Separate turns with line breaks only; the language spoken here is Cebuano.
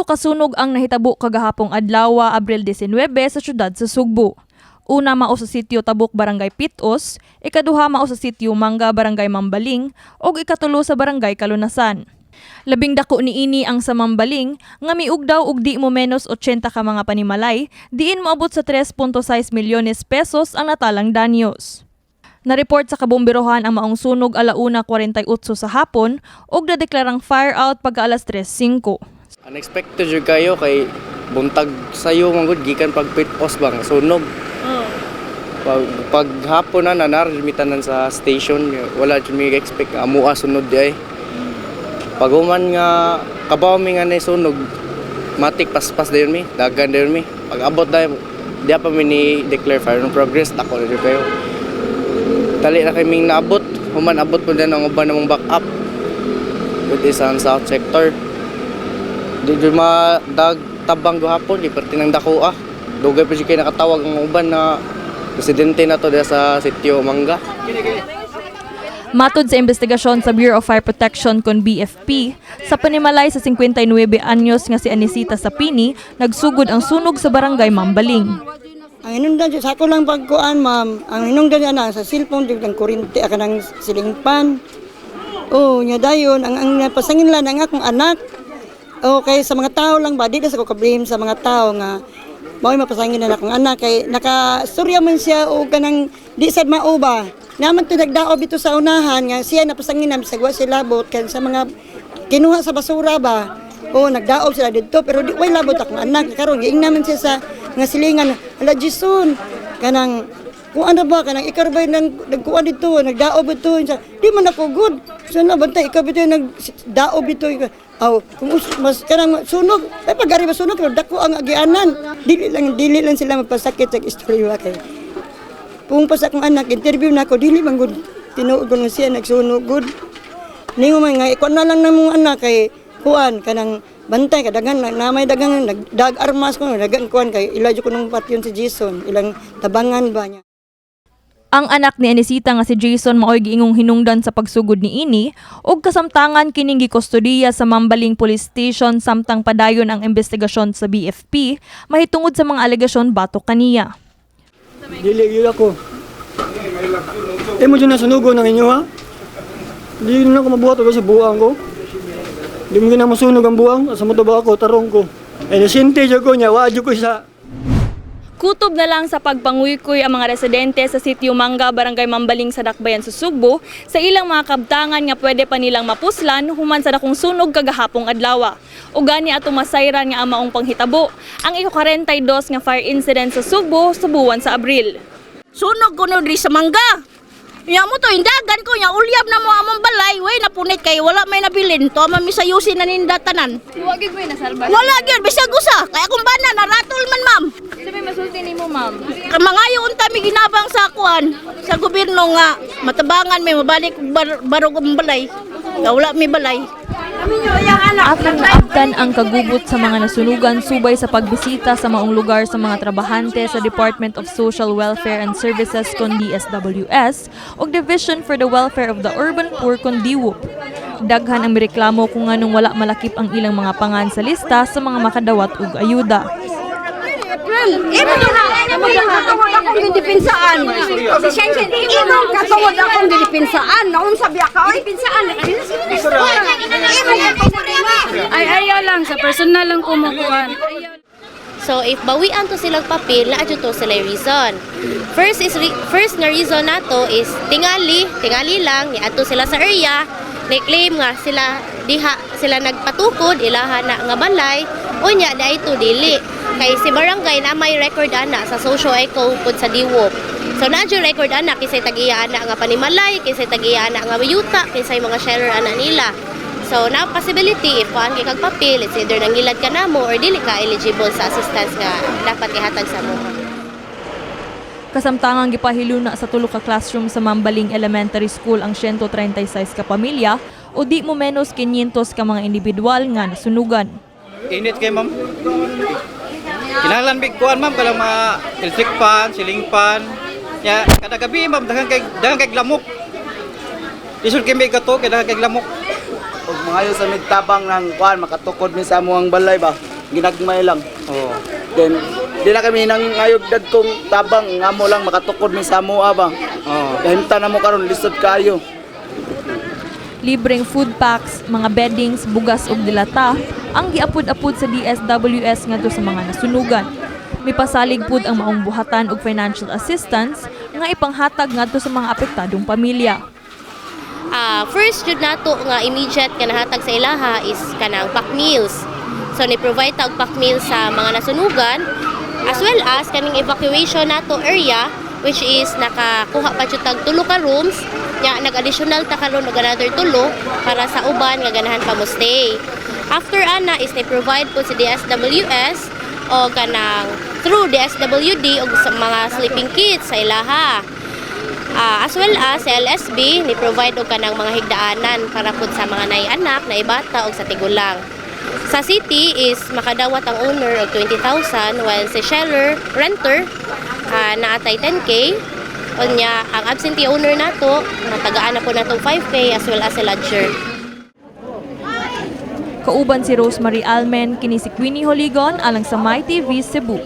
Tulo ka sunog ang nahitabo kagahapong adlaw, Abril 19, sa syudad sa Sugbo. Una mao sa sitio Tabuk, Barangay Pitos, ikaduha mao sa sitio Mangga, Barangay Mambaling, ug ikatulo sa Barangay Kalunasan. Labing dako niini ang sa Mambaling nga miugdaw og di mo menos 80 ka mga panimalay, diin moabot sa 3.6 milyones pesos ang natalang danyos. Na-report sa kabomberohan ang maong sunog alauna 48 sa hapon ug nadeklarang fire out pagka alas 3:05.
Unexpected jud kayo kay buntag sayo man gud gikan pag Pit-os bang sunog. Pag hapon na nanar mi tanan sa station, wala jud mi expect nga amua sunod di ay. Pag human nga kabaw mi nga nay sunog, matik paspas dayon mi, dagan dayon mi. Pag abot dayon, di pa mi ni declare fire in progress, dako na jud kayo. Dali na kaming naabot, human abot po din ang uban namong back up. With is ang south sector. Di di madag tabang gihapon, di perti nang dako ah. Dugay pa jud kay nakatawag ang uban na presidente na to diya sa sitio Mangga.
Matod sa investigasyon sa Bureau of Fire Protection kon BFP, sa panimalay sa 59 anyos nga si Anisita Sapini, nagsugod ang sunog sa Barangay Mambaling.
Ang hinungdan sa ako lang pagkuan, ma'am. Ang hinungdan niya na sa cellphone di ang kuryente ka ng ceiling fan. Oh, nya dayon ang napasangin lang ang akong anak. Oh, kay sa mga tao lang ba, di na sa ko ka-blame sa mga tao nga mao'y mapasangin na akong anak kay nakasurya man siya o kanang di sad mao ba. Naman to nagdaob dito sa unahan nga siya napasangin na bisag wa siya labot kay sa mga kinuha sa basura ba. Oh, nagdaob sila dito pero di way labot akong anak. Karon giing naman siya sa nga silingan, "Ala Jason, kanang kung ano ba, kanang ikaw ba yung nagkuan dito, nagdaob dito?" Siya, "Di man ako good." So na bantay ikaw ba ito nagdaob dito? Aw, kung mas kanang sunog, ay pag ari masunog pero dako ang agianan. Dili lang sila magpasakit sa istorya kay. Kung pa sa akong anak, interview na ako, dili man gud tinuod nga siya nagsunog gud. Ningo man nga ikuan na lang namong anak kay kuan kanang bantay kadagan na, na may dagang nagdag armas ko dagan kuan kay ila jud ko nung patyon si Jason, ilang tabangan ba niya.
Ang anak ni Anisita nga si Jason maoy giingong hinungdan sa pagsugod niini ug kasamtangan kining gikustodiya sa Mambaling Police Station samtang padayon ang investigasyon sa BFP mahitungod sa mga alegasyon batok kaniya.
Dili gyud ako. Imo dyan nasunugo ng inyo ha? Di na ako mabuhat og sa buang ko. Di mo gina masunog ang buang, sa mo ba ako, tarong ko. Eh, nasinti jud ko niya, wa jud ko sa
Kutob na lang sa pagpanguykoy ang mga residente sa sitio Mangga, Barangay Mambaling sa Dakbayan sa Sugbo sa ilang mga kabtangan nga pwede pa nilang mapuslan human sa dakong sunog kagahapong adlaw. O gani atong masayran nga ang maong panghitabo ang ika-42 nga fire incident sa Sugbo sa buwan sa Abril.
Sunog ko no diri sa Mangga. Nya mo to indagan ko nya ulyab na mo among balay, way napunit kay wala may nabilin. To man mi sayusin na ninda tanan.
Wa gyud mo nasalba.
Wala gyud bisag usa. Kay akong bana naratol man, ma'am.
Sa may masulti nimo, ma'am?
Mangayo unta mi ginabang sa kuan sa gobyerno nga matabangan mi mabalik barog ang balay. Nga wala mi balay.
Atong naabtan ang kagubot sa mga nasunugan subay sa pagbisita sa maong lugar sa mga trabahante sa Department of Social Welfare and Services kon DSWS ug Division for the Welfare of the Urban Poor kon DWUP. Daghan ang mireklamo kung nganong wala malakip ang ilang mga pangan sa lista sa mga makadawat og ayuda.
Imong katungod akong gidepinsaan. Imong katungod akong gidepinsaan. Naunsa biya ka oy? Depinsaan.
Ay, ayaw lang sa personal lang ko makuan.
So if bawian to silang papel, naa jud to sila reason. First nga reason nato is tingali, tingali lang niadto sila sa area, ni-claim nga sila diha sila nagpatukod ilaha na nga balay, unya di to dili. Kay si barangay na may record ana sa socio eco pud sa DWUP. So naa jud record ana kinsay tag-iya ana nga panimalay, kinsay tag-iya ana nga yuta, kinsay mga sharer ana nila. So, na possibility, if kuan kay kag papel, it's either nangilad ka namo or dili ka eligible sa assistance nga dapat ihatag sa mo.
Kasamtangang gipahiluna sa tulo ka classroom sa Mambaling Elementary School ang 136 ka pamilya o di mo menos 500 ka mga individual nga nasunugan.
Init kay, ma'am. Kinahanglan big kuan, ma'am, kanang mga electric fan, ceiling fan. Ya, kada gabi, ma'am, daghan kay lamok. Lisod kay may gato kay daghan kay lamok.
Ug mangayo sa mig tabang ng kuan makatukod mi sa among balay ba. Ginagmay lang.
Oo.
Then di na kami nang ngayog dagkong tabang ngamo lang makatukod mi sa amoa ba.
Oo.
Kahimta na mo karon, lisod kayo.
Libreng food packs, mga beddings, bugas ug dilata ang giapod-apod sa DSWS ngadto sa mga nasunugan. Mipasalig pud ang maong buhatan og financial assistance nga ipanghatag ngadto sa mga apektadong pamilya.
First jud nato nga immediate nga nahatag sa ilaha is kanang pack meals. So ni provide ta og pack meals sa mga nasunugan as well as kaning evacuation nato area, which is nakakuha pa jud tag tulo ka rooms nya, nag-additional ta karon og another tulo para sa uban nga ganahan pa mo stay. After ana is ni provide po si DSWS o kanang through DSWD og sa mga sleeping kits sa ilaha. As well as sa LSB ni provide og kanang mga higdaanan para pud sa mga nay anak, na bata og sa tigulang. Sa city is makadawat ang owner og 20,000 while si seller renter naatay 10K. Unya ang absentee owner nato natagaan na po natong 5K as well as sa lodger.
Kauban si Rosemary Almen, kini si Queenie Holigon alang sa My TV Cebu.